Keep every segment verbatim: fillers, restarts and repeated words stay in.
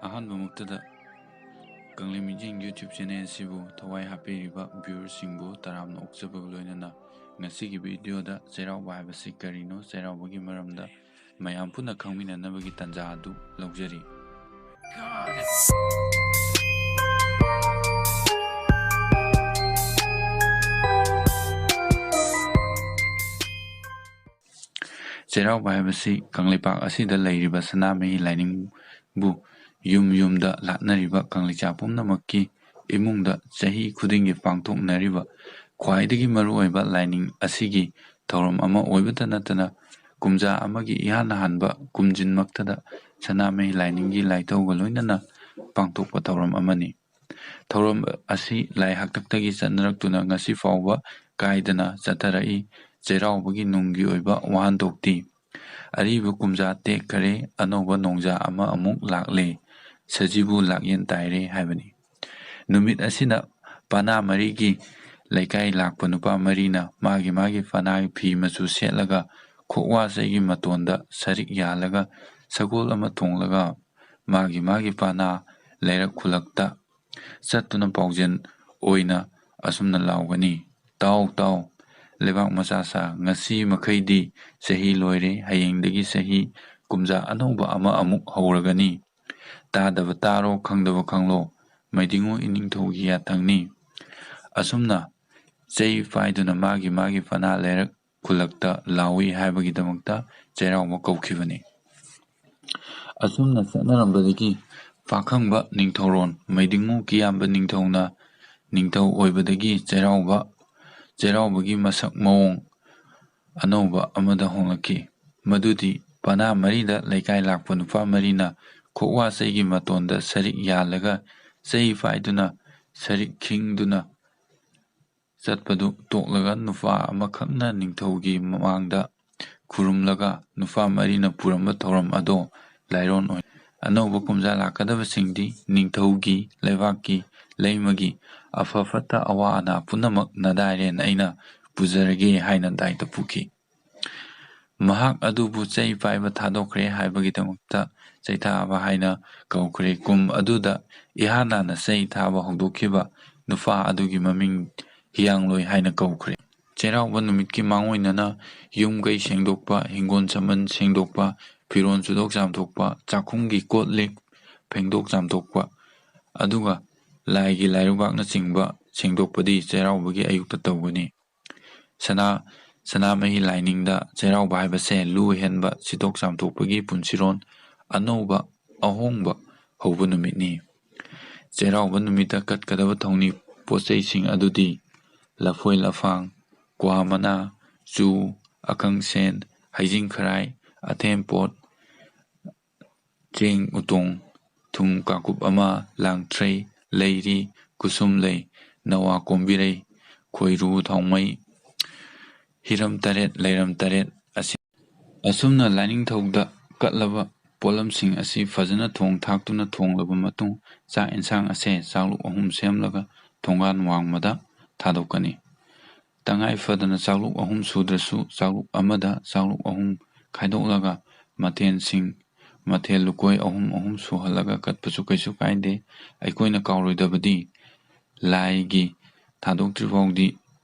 ꯑꯍꯥꯟꯕꯃꯛꯇꯗ ꯀꯪꯂꯩ ꯃꯤꯠꯌꯦꯡ YouTube channel ꯑꯁꯤꯕꯨ ꯊꯋꯥꯏ ꯍꯥꯞꯄꯤꯔꯤꯕ viewerꯁꯤꯡꯕꯨ ꯇꯔꯥꯝꯅ ꯑꯣꯛꯆꯕꯒ ꯂꯣꯏꯅꯅ ꯉꯁꯤꯒꯤ videoꯗ ꯆꯩꯔꯥꯎꯕ ꯍꯥꯏꯕꯁꯤ ꯀꯔꯤꯅꯣ, ꯆꯩꯔꯥꯎꯕꯒꯤ ꯃꯔꯝꯗ ꯃꯌꯥꯝ ꯄꯨꯟꯅ ꯈꯪꯃꯤꯟꯅꯅꯕꯒꯤ ꯇꯥꯟꯖꯥ ꯑꯗꯨ ꯂꯧꯖꯔꯤ꯫ ꯆꯩꯔꯥꯎꯕ ꯍꯥꯏꯕꯁꯤ ꯀꯪꯂꯩꯄꯥꯛ ꯑꯁꯤꯗ ꯂꯩꯔꯤꯕ ꯁꯅꯥꯃꯍꯤ ꯂꯥꯏꯅꯤꯡꯕꯨ ꯌꯨꯝ ꯌꯨꯝꯗ ꯂꯥꯠꯅꯔꯤꯕ ꯀꯪꯂꯩꯆꯥ ꯄꯨꯝꯅꯃꯛꯀꯤ ꯏꯃꯨꯡꯗ ꯆꯍꯤ ꯈꯨꯗꯤꯡꯒꯤ ꯄꯥꯡꯊꯣꯛꯅꯔꯤꯕ ꯈ꯭ꯋꯥꯏꯗꯒꯤ ꯃꯔꯨꯑꯣꯏꯕ ꯂꯥꯏꯅꯤꯡ ꯑꯁꯤꯒꯤ ꯊꯧꯔꯝ ꯑꯃ ꯑꯣꯏꯕꯇ ꯅꯠꯇꯅ ꯀꯨꯝꯖꯥ ꯑꯃꯒꯤ ꯏꯍꯥꯟ ꯍꯥꯟꯕ ꯀꯨꯝꯖꯤꯟꯃꯛꯇꯗ ꯁꯅꯥꯃꯍꯤ ꯂꯥꯏꯅꯤꯡꯒꯤ ꯂꯥꯏꯊꯧꯒ ꯂꯣꯏꯅꯅ ꯄꯥꯡꯊꯣꯛꯄ ꯊꯧꯔꯝ ꯑꯃꯅꯤ꯫ ꯊꯧꯔꯝ ꯑꯁꯤ ꯂꯥꯏ ꯍꯥꯛꯇꯛꯇꯒꯤ ꯆꯠꯅꯔꯛꯇꯨꯅ ꯉꯁꯤ ꯐꯥꯎꯕ ꯀꯥꯏꯗꯅ ꯆꯠꯊꯔꯛꯏ꯫ ꯆꯩꯔꯥꯎꯕꯒꯤ ꯅꯨꯡꯒꯤ ꯑꯣꯏꯕ ꯋꯥꯍꯟꯊꯣꯛꯇꯤ, ꯑꯔꯤꯕ ꯀꯨꯝꯖꯥ ꯇꯦꯛꯈꯔꯦ, ꯑꯅꯧꯕ ꯅꯣꯡꯖꯥ ꯑꯃ ꯑꯃꯨꯛ ꯂꯥꯛꯂꯦ, ꯁꯖꯤꯕꯨ ꯂꯥꯛꯌꯦꯟ ꯇꯥꯏꯔꯦ ꯍꯥꯏꯕꯅꯤ꯫ ꯅꯨꯃꯤꯠ ꯑꯁꯤꯗ ꯄꯅꯥ ꯃꯔꯤꯒꯤ ꯂꯩꯀꯥꯏ ꯂꯥꯛꯄ ꯅꯨꯄꯥ ꯃꯔꯤꯅ ꯃꯥꯒꯤ ꯃꯥꯒꯤ ꯄꯅꯥꯒꯤ ꯐꯤ ꯃꯆꯨ ꯁꯦꯠꯂꯒ, ꯈꯣꯛꯋꯥ ꯆꯩꯒꯤ ꯃꯇꯣꯟꯗ ꯁꯔꯤꯛ ꯌꯥꯜꯂꯒ, ꯁꯒꯣꯜ ꯑꯃ ꯇꯣꯡꯂꯒ ꯃꯥꯒꯤ ꯃꯥꯒꯤ ꯄꯅꯥ ꯂꯩꯔꯛ ꯈꯨꯜꯂꯛꯇ ꯆꯠꯇꯨꯅ ꯄꯥꯎꯖꯦꯜ ꯑꯣꯏꯅ ꯑꯁꯨꯝꯅ ꯂꯥꯎꯒꯅꯤ, "ꯇꯥꯎ, ꯇꯥꯎ, ꯂꯩꯕꯥꯛ ꯃꯆꯥ ꯁꯥ, ꯉꯁꯤ ꯃꯈꯩꯗꯤ ꯆꯍꯤ ꯂꯣꯏꯔꯦ, ꯍꯌꯦꯡꯗꯒꯤ ꯆꯍꯤ ꯀꯨꯝꯖꯥ ꯑꯅꯧꯕ ꯑꯃ ꯑꯃꯨꯛ ꯍꯧꯔꯒꯅꯤ꯫ ꯇꯥꯗꯕ ꯇꯥꯔꯣ, ꯈꯪꯗꯕ ꯈꯪꯂꯣ, ꯃꯩꯗꯤꯡꯉꯨ ꯏꯅꯤꯡꯊꯧꯒꯤ ꯌꯥꯊꯪꯅꯤ"꯫ ꯑꯁꯨꯝꯅ ꯆꯩ ꯄꯥꯏꯗꯨꯅ ꯃꯥꯒꯤ ꯃꯥꯒꯤ ꯄꯅꯥ ꯂꯩꯔꯛ ꯈꯨꯜꯂꯛꯇ ꯂꯥꯎꯏ ꯍꯥꯏꯕꯒꯤꯗꯃꯛꯇ ꯆꯩꯔꯥꯎꯕ ꯀꯧꯈꯤꯕꯅꯤ꯫ ꯑꯁꯨꯝꯅ ꯆꯠꯅꯔꯝꯕꯗꯒꯤ ꯄꯥꯈꯪꯕ ꯅꯤꯡꯊꯧꯔꯣꯟ ꯃꯩꯗꯤꯡꯉꯨ ꯀꯤꯌꯥꯝꯕ ꯅꯤꯡꯊꯧꯅ ꯅꯤꯡꯊꯧ ꯑꯣꯏꯕꯗꯒꯤ ꯆꯩꯔꯥꯎꯕ, ꯆꯩꯔꯥꯎꯕꯒꯤ ꯃꯁꯛ ꯃꯑꯣꯡ ꯑꯅꯧꯕ ꯑꯃꯗ ꯍꯣꯡꯂꯛꯈꯤ꯫ ꯃꯗꯨꯗꯤ ꯄꯅꯥ ꯃꯔꯤꯗ ꯂꯩꯀꯥꯏ ꯂꯥꯛꯄ ꯅꯨꯄꯥ ꯃꯔꯤꯅ ꯈꯣꯛꯋꯥ ꯆꯩꯒꯤ ꯃꯇꯣꯟꯗ ꯁꯔꯤꯛ ꯌꯥꯜꯂꯒ ꯆꯩ ꯄꯥꯏꯗꯨꯅ ꯁꯔꯤꯛ ꯈꯤꯡꯗꯨꯅ ꯆꯠꯄꯗꯨ ꯇꯣꯛꯂꯒ ꯅꯨꯄꯥ ꯑꯃꯈꯛꯅ ꯅꯤꯡꯊꯧꯒꯤ ꯃꯃꯥꯡꯗ ꯈꯨꯔꯨꯝꯂꯒ ꯅꯨꯄꯥ ꯃꯔꯤꯅ ꯄꯨꯔꯝꯕ ꯊꯧꯔꯝ ꯑꯗꯣ ꯂꯥꯏꯔꯣꯟ ꯑꯣꯏ꯫ ꯑꯅꯧꯕ ꯀꯨꯝꯖꯥ ꯂꯥꯛꯀꯗꯕꯁꯤꯡꯗꯤ ꯅꯤꯡꯊꯧꯒꯤ, ꯂꯩꯕꯥꯛꯀꯤ, ꯂꯩꯃꯒꯤ ꯑꯐ ꯐꯠꯇ ꯑꯋꯥ ꯑꯅꯥ ꯄꯨꯝꯅꯃꯛ ꯅꯗꯥꯏꯔꯦꯟ ꯑꯩꯅ ꯄꯨꯖꯔꯒꯦ ꯍꯥꯏꯅ ꯗꯥꯏꯇ ꯄꯨꯈꯤ꯫ ꯃꯍꯥꯛ ꯑꯗꯨꯕꯨ ꯆꯩ ꯄꯥꯏꯕ ꯊꯥꯗꯣꯛꯈ꯭ꯔꯦ ꯍꯥꯏꯕꯒꯤꯗꯃꯛꯇ ꯆꯩꯊꯥꯕ ꯍꯥꯏꯅ ꯀꯧꯈ꯭ꯔꯦ꯫ ꯀꯨꯝ ꯑꯗꯨꯗ ꯏꯍꯥꯟ ꯍꯥꯟꯅ ꯆꯩ ꯊꯥꯕ ꯍꯧꯗꯣꯛꯈꯤꯕ ꯅꯨꯄꯥ ꯑꯗꯨꯒꯤ ꯃꯃꯤꯡ ꯍꯤꯌꯥꯡꯂꯣꯏ ꯍꯥꯏꯅ ꯀꯧꯈ꯭ꯔꯦ꯫ ꯆꯩꯔꯥꯎꯕ ꯅꯨꯃꯤꯠꯀꯤ ꯃꯥꯡꯑꯣꯏꯅꯅ ꯌꯨꯝ ꯀꯩ ꯁꯦꯡꯗꯣꯛꯄ, ꯍꯤꯡꯒꯣꯜ ꯁꯝꯕꯜ ꯁꯦꯡꯗꯣꯛꯄ, ꯐꯤꯔꯣꯜ ꯆꯨꯗꯣꯛ ꯆꯥꯝꯊꯣꯛꯄ, ꯆꯥꯛꯈꯨꯝꯒꯤ ꯀꯣꯠ ꯂꯤꯛ ꯐꯦꯡꯗꯣꯛ ꯆꯥꯝꯊꯣꯛꯄ, ꯑꯗꯨꯒ ꯂꯥꯏꯒꯤ ꯂꯥꯏꯔꯨꯕꯥꯛꯅꯆꯤꯡꯕ ꯁꯦꯡꯗꯣꯛꯄꯗꯤ ꯆꯩꯔꯥꯎꯕꯒꯤ ꯑꯌꯨꯛꯇ ꯇꯧꯒꯅꯤ꯫ ꯁꯅꯥ-, ꯁꯅꯥꯃꯍꯤ ꯂꯥꯏꯅꯤꯡꯗ ꯆꯩꯔꯥꯎꯕ ꯍꯥꯏꯕꯁꯦ ꯂꯨ ꯍꯦꯟꯕ, ꯁꯤꯠꯇꯣꯛ ꯆꯥꯝꯊꯣꯛꯄꯒꯤ ꯄꯨꯟꯁꯤꯔꯣꯟ ꯑꯅꯧꯕ ꯑꯍꯣꯡꯕ ꯍꯧꯕ ꯅꯨꯃꯤꯠꯅꯤ꯫ ꯆꯩꯔꯥꯎꯕ ꯅꯨꯃꯤꯠꯇ ꯀꯠꯀꯗꯕ ꯊꯧꯅꯤ ꯄꯣꯠꯆꯩꯁꯤꯡ ꯑꯗꯨꯗꯤ ꯂꯐꯣꯏ ꯂꯐꯥꯡ, ꯀ꯭ꯋꯥ ꯃꯅꯥ, ꯆꯨ, ꯑꯀꯪ ꯁꯦꯟ, ꯍꯩꯖꯤꯡ ꯈꯔꯥꯏ, ꯑꯊꯦꯝ ꯄꯣꯠ, ꯆꯦꯡ ꯎꯇꯣꯡ, ꯊꯨꯝ ꯀꯥꯡꯀꯨꯞ ꯑꯃ, ꯂꯥꯡꯊ꯭ꯔꯩ, ꯂꯩꯔꯤ, ꯀꯨꯁꯨꯝ ꯂꯩ, ꯅꯋꯥ ꯀꯣꯝꯕꯤꯔꯩ, ꯈꯣꯏꯔꯨ ꯊꯥꯎꯃꯩ, ꯍꯤꯔꯝ ꯇꯔꯦꯠ, ꯂꯩꯔꯝ ꯇꯔꯦꯠ ꯑꯁꯤ꯫ ꯑꯁꯨꯝꯅ ꯂꯥꯏꯅꯤꯡꯊꯧꯗ ꯀꯠꯂꯕ ꯄꯣꯠꯂꯝꯁꯤꯡ ꯑꯁꯤ ꯐꯖꯅ ꯊꯣꯡ ꯊꯥꯛꯇꯨꯅ ꯊꯣꯡꯂꯕ ꯃꯇꯨꯡ, ꯆꯥꯛ ꯏꯟꯁꯥꯡ ꯑꯁꯦ ꯆꯥꯛꯂꯨꯛ ꯑꯍꯨꯝ ꯁꯦꯝꯂꯒ ꯊꯣꯡꯒꯥꯟ ꯋꯥꯡꯃꯗ ꯊꯥꯗꯣꯛꯀꯅꯤ꯫ ꯇꯉꯥꯏ ꯐꯗꯅ ꯆꯥꯛꯂꯨꯛ ꯑꯍꯨꯝ ꯁꯨꯗ꯭ꯔꯁꯨ, ꯆꯥꯛꯂꯨꯛ ꯑꯃꯗ ꯆꯥꯛꯂꯨꯛ ꯑꯍꯨꯝ ꯈꯥꯏꯗꯣꯛꯂꯒ ꯃꯊꯦꯜꯁꯤꯡ, ꯃꯊꯦꯜ ꯂꯨꯀꯣꯏ ꯑꯍꯨꯝ ꯑꯍꯨꯝ ꯁꯨꯍꯜꯂꯒ ꯀꯠꯄꯁꯨ ꯀꯩꯁꯨ ꯀꯥꯏꯗꯦ꯫ ꯑꯩꯈꯣꯏꯅ ꯀꯥꯎꯔꯣꯏꯗꯕꯗꯤ, ꯂꯥꯏꯒꯤ ꯊꯥꯗꯣꯛꯇ꯭ꯔꯤ ꯐꯥꯎꯗꯤ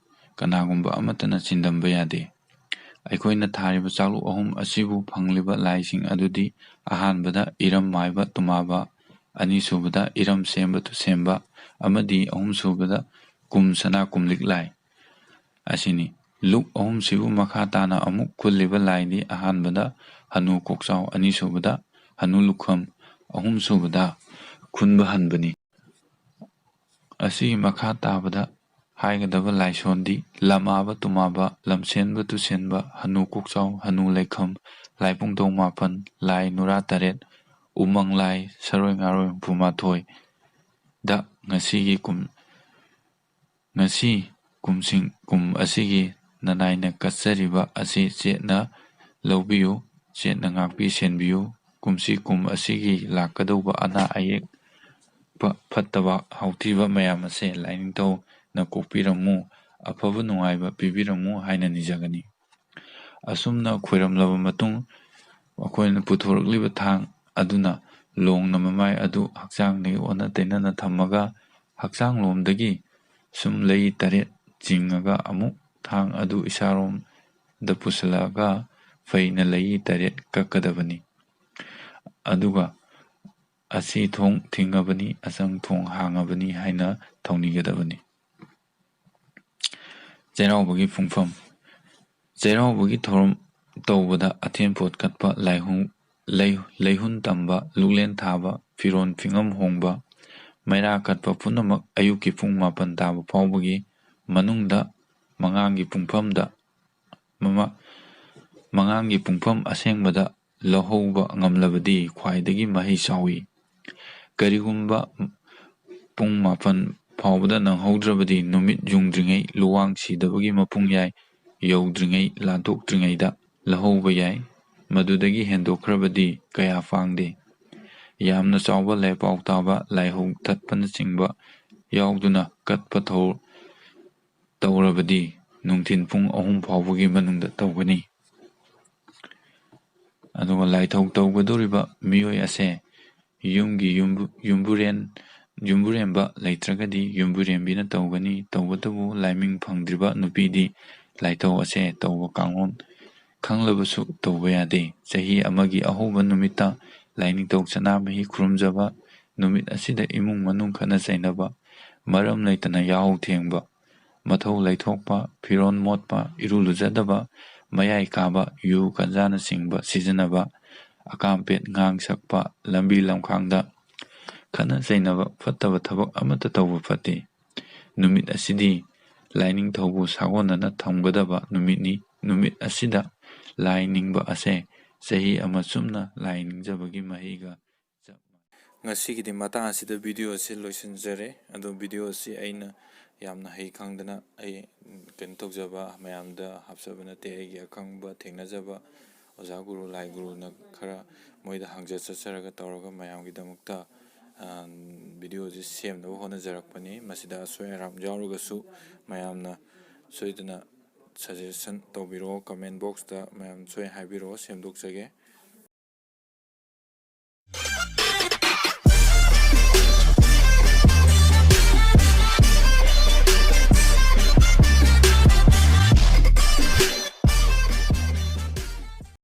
ꯀꯅꯥꯒꯨꯝꯕ ꯑꯃꯠꯇꯅ ꯆꯤꯟꯗꯝꯕ ꯌꯥꯗꯦ꯫ ꯑꯩꯈꯣꯏꯅ ꯊꯥꯔꯤꯕ ꯆꯥꯛꯂꯨꯛ ꯑꯍꯨꯝ ꯑꯁꯤꯕꯨ ꯐꯪꯂꯤꯕ ꯂꯥꯏꯁꯤꯡ ꯑꯗꯨꯗꯤ, ꯑꯍꯥꯟꯕꯗ ꯏꯔꯝ ꯃꯥꯏꯕ ꯇꯨꯃꯥꯕ, ꯑꯅꯤꯁꯨꯕꯗ ꯏꯔꯝ ꯁꯦꯝꯕ ꯇꯨꯁꯦꯝꯕ, ꯑꯃꯗꯤ ꯑꯍꯨꯝꯁꯨꯕꯗ ꯀꯨꯝ ꯁꯅꯥ ꯀꯨꯝꯂꯤꯛ ꯂꯥꯏ ꯑꯁꯤꯅꯤ꯫ ꯂꯨꯛ ꯑꯍꯨꯝꯁꯤꯕꯨ ꯃꯈꯥ ꯇꯥꯅ ꯑꯃꯨꯛ ꯈꯨꯜꯂꯤꯕ ꯂꯥꯏꯗꯤ, ꯑꯍꯥꯟꯕꯗ ꯍꯅꯨ ꯀꯣꯛꯆꯥꯎ, ꯑꯅꯤꯁꯨꯕꯗ ꯍꯅꯨ ꯂꯨꯈꯝ, ꯑꯍꯨꯝꯁꯨꯕꯗ ꯈꯨꯟꯕ ꯍꯟꯕꯅꯤ꯫ ꯑꯁꯤꯒꯤ ꯃꯈꯥ ꯇꯥꯕꯗ ꯍꯥꯏꯒꯗꯕ ꯂꯥꯏꯁꯣꯟꯗꯤ, ꯂꯃꯥꯕ ꯇꯨꯃꯥꯕ, ꯂꯝꯁꯦꯟꯕ ꯇꯨꯁꯦꯟꯕ, ꯍꯅꯨ ꯀꯣꯛꯆꯥꯎ, ꯍꯅꯨ ꯂꯩꯈꯝ, ꯂꯥꯏꯄꯨꯡꯊꯧ ꯃꯥꯄꯟ, ꯂꯥꯏ ꯅꯨꯔꯥ ꯇꯔꯦꯠ, ꯎꯃꯪ ꯂꯥꯏ ꯁꯔꯣꯏ ꯉꯥꯔꯣꯏ ꯍꯨꯝꯐꯨ ꯃꯥꯊꯣꯏꯗ ꯉꯁꯤꯒꯤ ꯀꯨꯝ-, ꯉꯁꯤ ꯀꯨꯝꯁꯤꯡ-, ꯀꯨꯝ ꯑꯁꯤꯒꯤ ꯅꯅꯥꯏꯅ ꯀꯠꯆꯔꯤꯕ ꯑꯁꯤ ꯆꯦꯠꯅ ꯂꯧꯕꯤꯌꯨ, ꯆꯦꯠꯅ ꯉꯥꯛꯄꯤ ꯁꯦꯟꯕꯤꯌꯨ꯫ ꯀꯨꯝꯁꯤ ꯀꯨꯝ ꯑꯁꯤꯒꯤ ꯂꯥꯛꯀꯗꯧꯕ ꯑꯅꯥ ꯑꯌꯦꯛ, ꯐ-, ꯐꯠꯇꯕ ꯍꯥꯎꯊꯤꯕ ꯃꯌꯥꯝ ꯑꯁꯦ ꯂꯥꯏꯅꯤꯡꯊꯧꯅ ꯀꯣꯛꯄꯤꯔꯝꯃꯨ, ꯑꯐꯕ ꯅꯨꯡꯉꯥꯏꯕ ꯄꯤꯕꯤꯔꯝꯃꯨ ꯍꯥꯏꯅ ꯅꯤꯖꯒꯅꯤ꯫ ꯑꯁꯨꯝꯅ ꯈꯣꯏꯔꯝꯂꯕ ꯃꯇꯨꯡ, ꯑꯩꯈꯣꯏꯅ ꯄꯨꯊꯣꯔꯛꯂꯤꯕ ꯊꯥꯡ ꯑꯗꯨꯅ ꯂꯣꯡꯅ ꯃꯃꯥꯏ ꯑꯗꯨ ꯍꯛꯆꯥꯡꯗꯒꯤ ꯑꯣꯟꯅ ꯇꯩꯅꯅ ꯊꯝꯃꯒ, ꯍꯛꯆꯥꯡ ꯂꯣꯝꯗꯒꯤ ꯁꯨꯝ ꯂꯩ ꯇꯔꯦꯠ ꯆꯤꯡꯉꯒ ꯑꯃꯨꯛ ꯊꯥꯡ ꯑꯗꯨ ꯏꯁꯥꯔꯣꯝꯗ ꯄꯨꯁꯤꯜꯂꯛꯑꯒ ꯐꯩꯅ ꯂꯩ ꯇꯔꯦꯠ ꯀꯛꯀꯗꯕꯅꯤ꯫ ꯑꯗꯨꯒ "ꯑꯁꯤ ꯊꯣꯡ ꯊꯤꯡꯉꯕꯅꯤ, ꯑꯁꯪ ꯊꯣꯡ ꯍꯥꯡꯉꯕꯅꯤ" ꯍꯥꯏꯅ ꯊꯧꯅꯤꯒꯗꯕꯅꯤ꯫ ꯆꯩꯔꯥꯎꯕꯒꯤ ꯄꯨꯡꯐꯝ꯫ ꯆꯩꯔꯥꯎꯕꯒꯤ ꯊꯧꯔꯝ ꯇꯧꯕꯗ ꯑꯊꯦꯟ ꯄꯣꯠ ꯀꯠꯄ, ꯂꯥꯏꯍꯨ-, ꯂꯩ-, ꯂꯩꯍꯨꯟ ꯇꯝꯕ, ꯂꯨꯛꯂꯦꯟ ꯊꯥꯕ, ꯐꯤꯔꯣꯟ ꯐꯤꯉꯝ ꯍꯣꯡꯕ, ꯃꯩꯔꯥ ꯀꯠꯄ ꯄꯨꯝꯅꯃꯛ ꯑꯌꯨꯛꯀꯤ ꯄꯨꯡ ꯃꯥꯄꯟ ꯇꯥꯕ ꯐꯥꯎꯕꯒꯤ ꯃꯅꯨꯡꯗ ꯃꯉꯥꯡꯒꯤ ꯄꯨꯡꯐꯝꯗ, ꯃꯃꯥ-, ꯃꯉꯥꯡꯒꯤ ꯄꯨꯡꯐꯝ ꯑꯁꯦꯡꯕꯗ ꯂꯧꯍꯧꯕ ꯉꯝꯂꯕꯗꯤ ꯈ꯭ꯋꯥꯏꯗꯒꯤ ꯃꯍꯩ ꯆꯥꯎꯏ꯫ ꯀꯔꯤꯒꯨꯝꯕ ꯄꯨꯡ ꯃꯥꯄꯟ ꯐꯥꯎꯕꯗ ꯅꯪꯍꯧꯗ꯭ꯔꯕꯗꯤ ꯅꯨꯃꯤꯠ ꯌꯨꯡꯗ꯭ꯔꯤꯉꯩ, ꯂꯨꯋꯥꯡ ꯁꯤꯗꯕꯒꯤ ꯃꯄꯨꯡ ꯌꯥꯏ ꯌꯧꯗ꯭ꯔꯤꯉꯩ, ꯂꯥꯟꯊꯣꯛꯇ꯭ꯔꯤꯉꯩꯗ ꯂꯧꯍꯧꯕ ꯌꯥꯏ꯫ ꯃꯗꯨꯗꯒꯤ ꯍꯦꯟꯗꯣꯛꯈ꯭ꯔꯕꯗꯤ ꯀꯌꯥ ꯐꯥꯡꯗꯦ꯫ ꯌꯥꯝꯅ ꯆꯥꯎꯕ ꯂꯥꯏꯄꯥꯎ ꯇꯥꯕ, ꯂꯥꯏꯍꯧ ꯊꯠꯄꯅꯆꯤꯡꯕ ꯌꯥꯎꯗꯨꯅ ꯀꯠꯄ ꯊꯧ-, ꯇꯧꯔꯕꯗꯤ ꯅꯨꯡꯊꯤꯜ ꯄꯨꯡ ꯑꯍꯨꯝ ꯐꯥꯎꯕꯒꯤ ꯃꯅꯨꯡꯗ ꯇꯧꯒꯅꯤ꯫ ꯑꯗꯨꯒ ꯂꯥꯏꯊꯧ ꯇꯧꯒꯗꯧꯔꯤꯕ ꯃꯤꯑꯣꯏ ꯑꯁꯦ ꯌꯨꯝꯒꯤ ꯌꯨꯝꯕꯨ-, ꯌꯨꯝꯕꯨꯔꯦꯟ-, ꯌꯨꯝꯕꯨꯔꯦꯝꯕ ꯂꯩꯇ꯭ꯔꯒꯗꯤ ꯌꯨꯝꯕꯨꯔꯦꯝꯕꯤꯅ ꯇꯧꯒꯅꯤ꯫ ꯇꯧꯕꯇꯕꯨ ꯂꯥꯏꯃꯤꯡ ꯐꯪꯗ꯭ꯔꯤꯕ ꯅꯨꯄꯤꯗꯤ ꯂꯥꯏꯊꯧ ꯑꯁꯦ ꯇꯧꯕ ꯀꯥꯡꯂꯣꯟ ꯈꯪꯂꯕꯁꯨ ꯇꯧꯕ ꯌꯥꯗꯦ꯫ ꯆꯍꯤ ꯑꯃꯒꯤ ꯑꯍꯧꯕ ꯅꯨꯃꯤꯠꯇ ꯂꯥꯏꯅꯤꯡꯊꯧ ꯁꯅꯥꯃꯍꯤ ꯈꯨꯔꯨꯝꯖꯕ, ꯅꯨꯃꯤꯠ ꯑꯁꯤꯗ ꯏꯃꯨꯡ ꯃꯅꯨꯡ ꯈꯠꯅ ꯆꯩꯅꯕ, ꯃꯔꯝ ꯂꯩꯇꯅ ꯌꯥꯍꯧ ꯊꯦꯡꯕ, ꯃꯊꯧ ꯂꯩꯊꯣꯛꯄ, ꯐꯤꯔꯣꯜ ꯃꯣꯠꯄ, ꯏꯔꯨ ꯂꯨꯖꯗꯕ, ꯃꯌꯥꯏ ꯀꯥꯕ, ꯌꯨ ꯒꯟꯖꯥꯅꯆꯤꯡꯕ ꯁꯤꯖꯤꯟꯅꯕ, ꯑꯀꯥꯝꯄꯦꯠ ꯉꯥꯡ ꯁꯛꯄ, ꯂꯝꯕꯤ ꯂꯝꯈꯥꯡꯗ ꯈꯠꯅ ꯆꯩꯅꯕ, ꯐꯠꯇꯕ ꯊꯕꯛ ꯑꯃꯠꯇ ꯇꯧꯕ ꯐꯠꯇꯦ꯫ ꯅꯨꯃꯤꯠ ꯑꯁꯤꯗꯤ ꯂꯥꯏꯅꯤꯡꯊꯧꯕꯨ ꯁꯥꯒꯣꯟꯅꯅ ꯊꯝꯒꯗꯕ ꯅꯨꯃꯤꯠꯅꯤ꯫ ꯅꯨꯃꯤꯠ ꯑꯁꯤꯗ ꯂꯥꯏ ꯅꯤꯡꯕ ꯑꯁꯦ ꯆꯍꯤ ꯑꯃ ꯆꯨꯞꯅ ꯂꯥꯏ ꯅꯤꯡꯖꯕꯒꯤ ꯃꯍꯩꯒ ꯆꯞ ꯃꯥꯟꯅꯩ꯫ ꯉꯁꯤꯒꯤꯗꯤ ꯃꯇꯥꯡ ꯑꯁꯤꯗ ꯚꯤꯗꯤꯑꯣ ꯑꯁꯤ ꯂꯣꯏꯁꯤꯟꯖꯔꯦ꯫ ꯑꯗꯣ ꯚꯤꯗꯤꯑꯣ ꯑꯁꯤ ꯑꯩꯅ ꯌꯥꯝꯅ ꯍꯩ ꯈꯪꯗꯅ ꯑꯩ ꯀꯩꯅꯣ ꯇꯧꯖꯕ, ꯃꯌꯥꯝꯗ ꯍꯥꯞꯆꯕ ꯅꯠꯇꯦ꯫ ꯑꯩꯒꯤ ꯑꯈꯪꯕ, ꯊꯦꯡꯅꯖꯕ ꯑꯣꯖꯥ ꯒꯨꯔꯨ, ꯂꯥꯏ ꯒꯨꯔꯨꯅ ꯈꯔ ꯃꯣꯏꯗ ꯍꯪꯖ ꯆꯠꯆꯔꯒ ꯇꯧꯔꯒ ꯃꯌꯥꯝꯒꯤꯗꯃꯛꯇ, ꯑ, ꯚꯤꯗꯤꯑꯣꯁꯤ ꯁꯦꯝꯅꯕ ꯍꯣꯠꯅꯖꯔꯛꯄꯅꯤ꯫ ꯃꯁꯤꯗ ꯑꯁꯣꯏ ꯑꯔꯥꯝ ꯌꯥꯎꯔꯒꯁꯨ ꯃꯌꯥꯝꯅ ꯁꯣꯏꯗꯅ ꯁꯖꯦꯁꯟ ꯇꯧꯕꯤꯔꯛꯑꯣ, ꯀꯃꯦꯟ ꯕꯣꯛꯁꯇ ꯃꯌꯥꯝ ꯁꯣꯏ ꯍꯥꯏꯕꯤꯔꯛꯑꯣ, ꯁꯦꯝꯗꯣꯛꯆꯒꯦ꯫